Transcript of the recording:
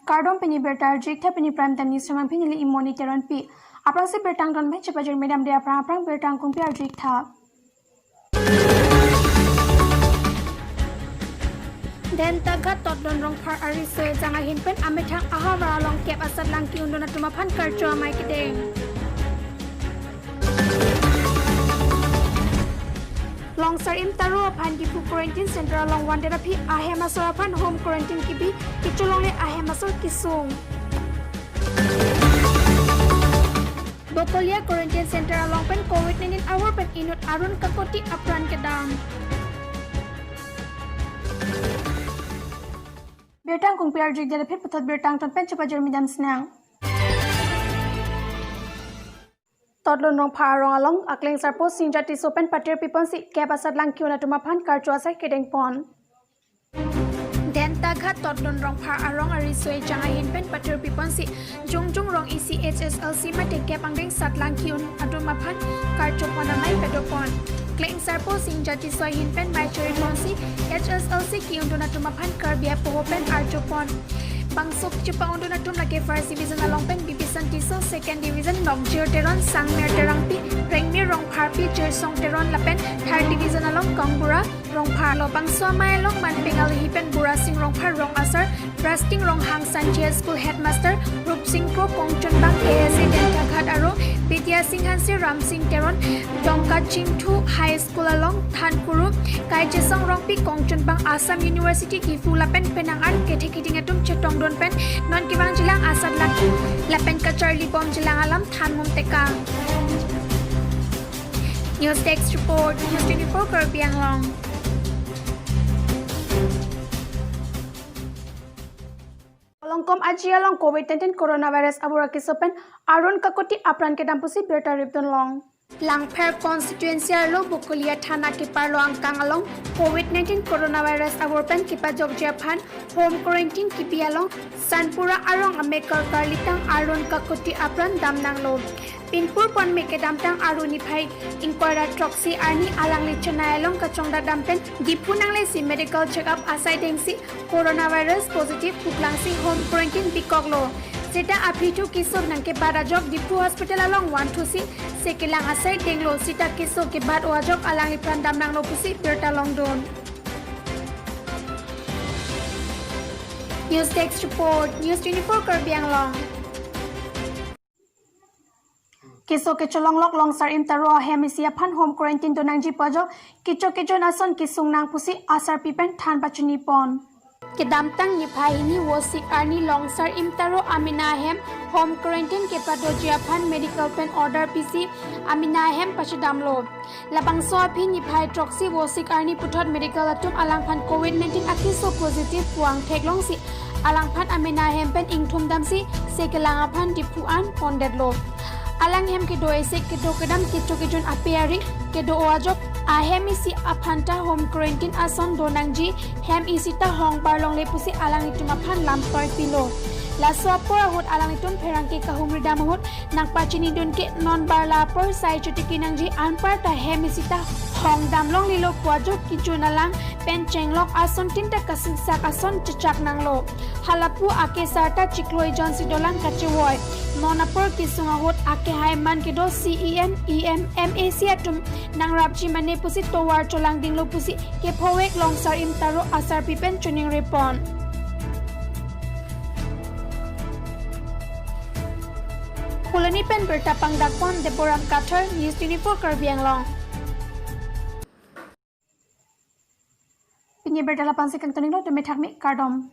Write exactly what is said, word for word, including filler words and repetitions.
Kardom, pini birta arju-ik tha, pini Prime Time News channel pini neli Imoni Teronpi. Aphrangsi birta angton pen chepajirmi damde aphrang aphrang birta angkungpi arju-ik tha. Dentaghat Totdon Rongphar ariso ejang ahin pen amethang ahavar along kep asatlang ki-undun atum aphan karcho amei kedeng. Longsar Imtaro aphan Diphu quarantine center along vandet aphi ahem asor aphan home quarantine kibi, kecholongle ahem asor kesung. Bokolia quarantine center along pen covid nineteen avur pen inut Arun Kakoti apran kedam. Birta angkungpi arju-ik det aphi puthot birta angton pen chepajirmi damsinang. Totdon Rongphar arong along aklengsarpo Singja Tisso pen patir piponsi kep asatlang ki-un atum aphan karcho asai kedengpon. Dentaghat Totdon Rongphar arong ariso ejang ahin pen patir piponsi jongjong rong isi H S L C mate kep angdeng satlang ki-un atum aphan karchopon amei padopon. Klengsarpo Singja Tisso ahin pen mei choriponsi H S L C ki-undun atum aphan Karbi apoho pen arjupon. Bangso chepa-undun atum lake first division along pen Bibisan Tisso, second division Nokjir Teron, Sangmir Terangpi, Rengmir Rongpharpi, Jirsong Teron lapen third division along Kongbura Rongphar. Labangso amei along Manpeng Alohi pen Burasing Rongphar, Rong Asar Rasting Ronghang, Sanjia School headmaster Rupsing Kro, Kongchunbang K S A Dentaghat arong Bidya Sing Hanse, Ramsing Teron, Dongkachingthu High School along than kuru Kaichesong Rongpi, Kongchunbang Assam University Diphu lapen penang an kethe kiding atum chetongdun pen non kevangjilang asatlang lapen kacharlibomjilang alam than mum tekang. News Desk Report, News twenty-four Karbi Anglong. Kolongkom aji along covid nineteen coronavirus avur akeso pen Arun Kakoti apran kedam pusi birta ripdun long. Langpher constituency arlo Bokolia thana keparlo angkang along covid nineteen coronavirus avur pen kepajokji aphan home quarantine kibi along Sanpura arong amekar karlitang Arun Kakoti apran damnanglo. Pinpur ponme kedamtang Arun niphai ingkoi ra throksi arni alangli Chennai along kachongdat dam pen Diphu nanglesi medical check-up asai dengsi coronavirus positive puklangsi home quarantine bikoklo. Seta aphi thu keso nangkebat ajok Diphu hospital along vanthusi sekelang asai denglo, seta keso kebat-o ajok alangliphan damnanglo pusi birta longdun. News Desk Report, News twenty-four Karbi Anglong. Keso kecholonglok Longsar Imtaro ahem isi aphan home quarantine donangji pu ajok kecho kejun ason kesung nang pusi asarpi pen than pachinipon. Kedamtang niphai hini Vosik arni Longsar Imtaro amena ahem home quarantine kepadoji aphan medical pen order pisi amena ahem pachedamlo. Labangso aphi niphai throksi Vosik arni puthot medical atum alangphan covid nineteen akeso positive pu angthek longsi alangphan amena ahem pen ingthum damsi sekelang aphan Diphu an pondetlo. Alanghem kedo isi kedo kedam kecho kejun ape ari kedo-o ajok ahem isi aphan ta home quarantine ason donangji, hem isi ta hongbar longle pusi alanglitum aphan lam parpilo. Laso apor ahut alanglitum pherangke kahumri dam ahut nangpachinidun ke non bar la apor sai chotiki nangji, anparta hem isi ta hongdam longlelo pu ajok kejun alang pen chenglok ason tin ta kasingsak ason chechak nanglo. Halapu akesar ta chiklo ejon si dolang kachevoi. Non apor kesung ahut akehai man kedo C E M, E M, M A C atum nangrapji mane pusi tovar cholangdinglo pusi kephovek Longsar Imtaro asarpi pen chiningripon. Phuloni pen birta pangdakpon Deboram Kathar, News twenty-four Karbi Anglong. Pini birta la-ansi kangtoninglo, tumi thakmi kardom.